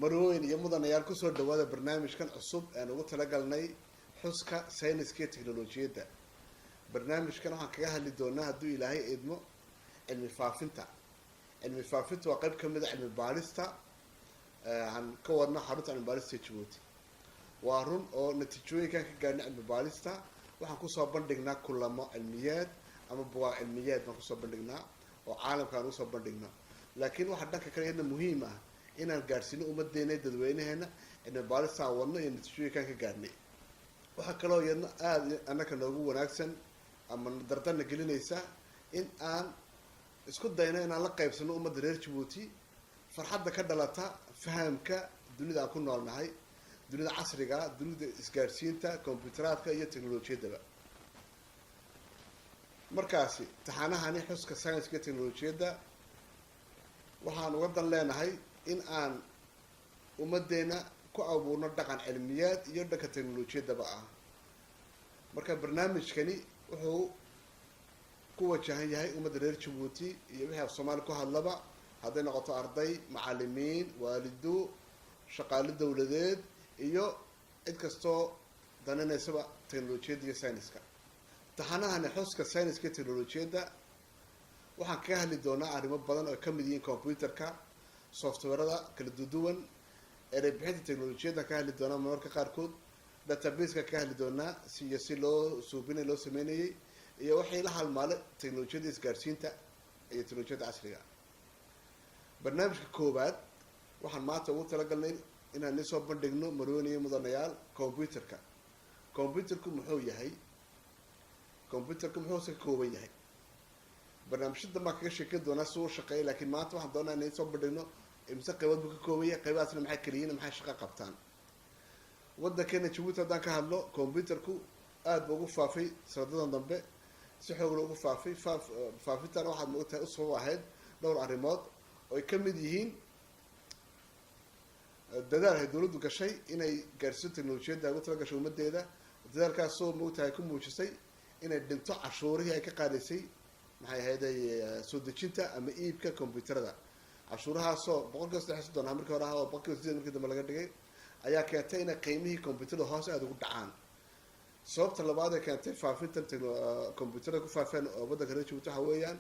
Marwooyin iyo mudanayaal, kusoo dhawaada barnaamijkan cusub aan ugu talagalnay xuska sayniska iyo teknolojiyadda. Barnaamijkan waxaan kaga hadli doonaa, hadduu Ilaahay idmo, cilmi faafinta. Cilmi faafinta waa qeyb kamid a cilmi baadhista aan ka wadno xarunta cilmi baadhista Jabuuti. Waa run oo natiijooyinkan ka gaadhna cilmi baadhista waxaan kusoo bandhignaa kulamo cilmiyeed ama bugaag cilmiyeed baan kusoo bandhignaa oo caalamka aan usoo bandhigno, laakiin waxaa dhanka kale iyadna muhiim ah inaan gaadhsiino ummadeena, dadweynaheena, cilmi baadhista aan wadno iyo natiijooyinkan ka gaadhnay. Waxaa kaloo iyadna aada annaka noogu wanaagsan ama dardarna gelinaysa in aan isku dayno inaan la qaybsano ummadda reer Jabuuti farxadda ka dhalata fahamka dunida aan ku noolnahay, dunida casriga, dunida isgaadhsiinta, combyuteraadka iyo technolojiyaddaba. Markaasi taxanahani xuska scienska iyo technolojiyadda waxaan uga dan leenahay in aan ummaddeena ku abuurno dhaqan cilmiyeed iyo dhanka technolojiyaddaba ah. Marka barnaamijkani wuxuu ku wajahan yahay ummadda reer Jabuuti iyo wixii af Soomaali ku hadlaba, hadday noqoto arday, macalimiin, waalido, shaqaale dowladeed iyo cid kastoo dananaysaba technolojiyadda iyo sayniska. Taxanahani xuska sayniska iyo technolojiyadda waxaan kaga hadli doonaa arrimo badan oo kamid yihiin computerka, softwarada kala duduwan, erey bixinta technolojiyadda ka hadli doonaa, mararka qaarkood databaseka ka hadli doonaa, si iyo si loo suubinay, loo sameynayay, iyo waxay la halmaale technolojiyadda isgaadhsiinta iyo technolojiyadda casriga. Barnaamijka koowaad waxaan maanta ugu talagalnay inaan nisoo bandhigno, marwooyin iyo mudanayaal, computerka. Computerku muxuu yahay? Computerku muxuuse ka kooban yahay? Barnaamijyo danbaan kaga sheekeyn doonaa si uu shaqeeya, laakiin maanta waxaan doonaa inaan soo bandhigno imse qaybood buu ka kooban yahay, qaybahaasna maxay kala yihiin, maxay shaqo qabtaan. Waddankeena Jabuuti haddaan ka hadlo, computerku aada ba ugu faafay sanadadan dambe, si xoogla ugu faafay. Faafintan waxaad moogtahay u sabab ahayd dhowr arrimood oo ay ka mid yihiin dadaal ay dawladdu gashay inay gaarsiiso technolojiyadda ugu tala gashay ummadeeda, dadaalkaasoo moogtahay ku muujisay inay dhinto cashuurihii ay ka qaadaysay, maxay ahayday, soo dejinta ama iibka computerada. Cashuurahaasoo 33% ah markii hore ah oo 8% markii dambe laga dhigay ayaa keentay inay qiimihii computerada hoos aada ugu dhacaan. Sababta labaad ee keentay faafintan computerada ku faafeen oo waddanka reer Jabuuti waxa weeyaan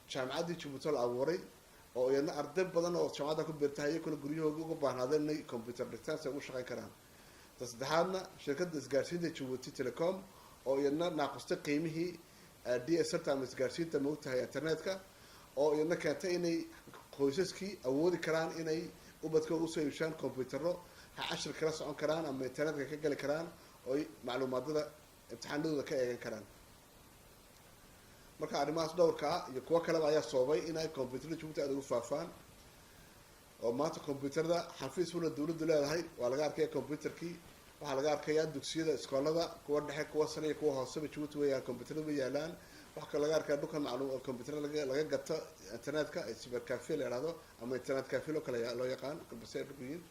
jaamacaddii Jabuuti la abuuray, oo iyadna arday badan oo jaamacadda ku biirtay iyakuna guryahooga uga baahnaadeen inay computer dhigtaan si ay ugu shaqeyn karaan. Ta saddexaadna, shirkadda isgaarsiinta Jabuuti Telecom oo iyadna naaqustay qiimihii DSLta ama isgaarsiinta, moogtahay, internetka, oo iyadna keentay inay qoysaskii awoodi karaan inay ubadkooda usoo iibshaan computero, ha cashir kala socon karaan ama internetka ka gali karaan oo ay macluumaadada imtixaanadooda ka eegan karaan. Marka arrimahaas dhowrka ah iyo kuwo kaleba ayaa sababay inay computerada Jabuuti aada ugu faafaan, oo maanta computerada xafiis wala dawladdu leedahay waa laga arkaya computerkii, waxaa laga arkayaa dugsiyada, iskoolada, kuwa dhexe, kuwa sare iyo kuwa hooseba Jabuuti wayaan computerada way yaalaan. Waxaa kaloo laga arkaya dhulka macluum computerada laga gato internetka, cyber cafe la yihahdo ama internet cafe loo kale loo yaqaan, base ay dhulku yihiin.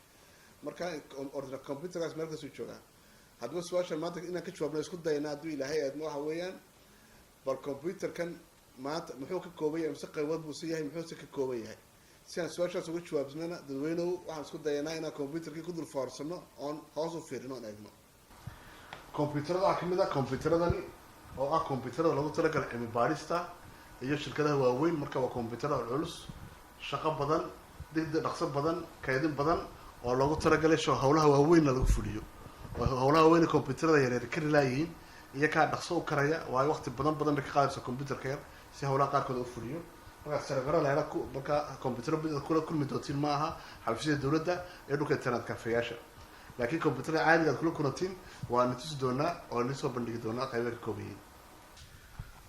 Marka ordinal computerkaas meel kasuu joogaa. Haddaba su-aashan maanta inaan ka jawaabno isku dayna, hadduu Ilaahay aadmo, waxa weeyaan bal computerkan maanta muxuu ka kooban yahay, mise qaybood buuse yahay, muxuuse ka kooban yahay? Si aan su-aashaas uga jawaabsnana, dadweynuhu, waxaan isku dayanaa inaan computerkii ku dul foorsano oon hoos u fiirino, oon eegno computerada. Waxaa kamid ah computeradani oo ah computerada lagu talagalay cilmi baadhista iyo shirkadaha waaweyn. Marka waa computerada culus, shaqo badan, degdeg, dhaqso badan, kaydin badan, oo loogu talagalay hawlaha waaweynna lagu fuliyo, oo hawlaha waaweyn computerada yaryar kari laayihiin iyo kaa dhaqso u karaya, waayo waqti badan badan bay ka qaadaysa computerka yar si hawlaha qaarkood u fuliyo. Markaa servero la hela, marka computer kula kulmi doontiin ma aha xafiisyada dawladda ee dhulka internet cafeyaasha, laakiin computerada caadiga aad kula kulantiin waa na tusi doonaa oo na soo bandhigi doonaa qayba ka kooban yihiin.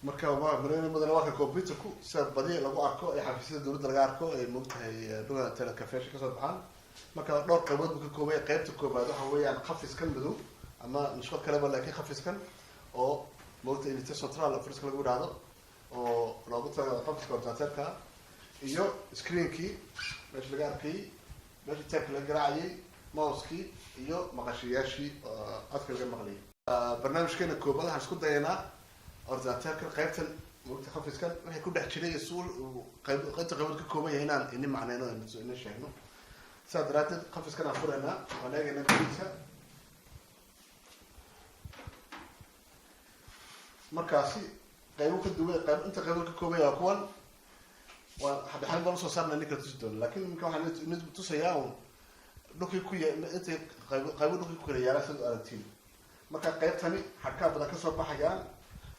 Marka waa mudane, waa ka computerku sida badi lagu arko ee xafiisyada dawladda laga arko ay moogtahay dhulka internet cafeyaasha kasoo baxaan. Marka dhowr qaybood buu ka koobaya. Qaybta koobaad waxa weeyaan khafiskan madow ama nashqad kaleba, laakiin khafiskan oo moogta unité centrale afriska lagu idhaahdo, oo loogu talagalay qafiska ordinateerka, iyo screenkii meesha laga arkayay, meesha taabka laga garaacayay, mousekii iyo maqashiyaashii codka laga maqlayay. Barnaamijkeena koobaad waxaan isku dayanaa ordinateerka qaybtan moogta khafiskan waxay ku dhex jiray suul qaybta qaybood ka kooban yahay inaan ini macneyno, ina sheegno. Sidaa daraaddeed qafiskan aan furaynaa, waan eegaynaa gudihiisa. Markaasi qaybo ka duwan, qayb inta qaybo ka koobaya waa kuwan. Waa xabixan baan usoo saarna ninka tusi doona, laakiin iminka waxaan mid tusayaa un dhulkii ku intay qaybo qaybo dhulkii ku kala yaalaan sidaad aragtiin. Marka qaybtani xadhkaa badan kasoo baxayaan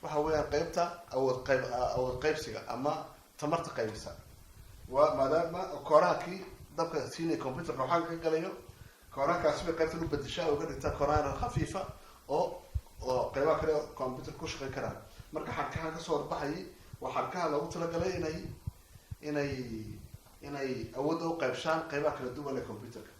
waxa weeyaan qaybta awood qayb, awood qaybsiga ama tamarta qaybisa. Waa maadaama kooraankii dabka siinaya computerka waxaa ka galayo, kooraankaasi bay qaybtan u bedeshaa oo uga dhigtaa kooraan khafiifa oo qaybaha kale computer ku shaqeyn karaan. Marka xadhkahan kasoo horbaxayay waa xadhkaha loogu talagalay inay inay awoodda u qaybshaan qaybaha kala duwan ee computerka.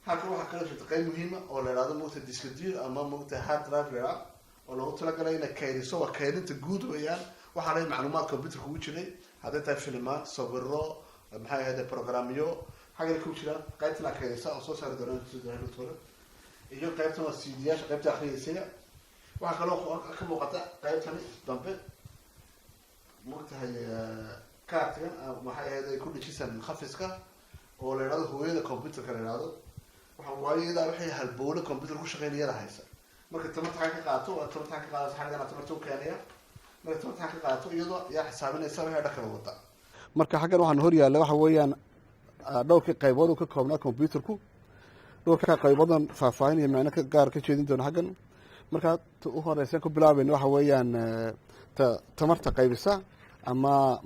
Halkan waxaa kaloo jirta qayb muhiima oo la ihahdo mogta disque dur ama mogta hard drive la idhaha, oo loogu talagalay inay kaydiso. Waa kaydinta guud weeyaan. Waxaa lay macluumaad computerka ugu jiray, hadday tahay filimaan, sawiro, maxay ahayd, programyo, xaggana ku jiraan. Qaybtan aa kaydisa oo soo saari doona hore, iyo qaybtan waa cd-yaasha, qaybta akriyeysaya. Waxaa kaloo ka muuqata qaybtani dambe, mogtahay, kaartigan maxay ahayd ay ku dhejisan khafiska oo la idhahdo hooyada computerka la idhahdo. Waxa waayo iyadaa waxay halbowle computer ku shaqeynaya iyada haysa. Marka tamarta xagga ka qaato, waa tamarta xagga ka qaadaysa, xaggana tamarta u keenaya. Marka tamarta xagga ka qaato, iyadoo yaa xisaabinaysa waxay dhan kala wada. Marka xaggan waxaan hor yaalla waxa weeyaan dhowrkii qaybood uu ka koobnaa computerku. Dhowrka qayboodan faahfaahin iyo macno ka gaar ka jeedin doona xaggan. Markaa u horeysan ku bilaabayna waxa weeyaan ta tamarta qaybisa ama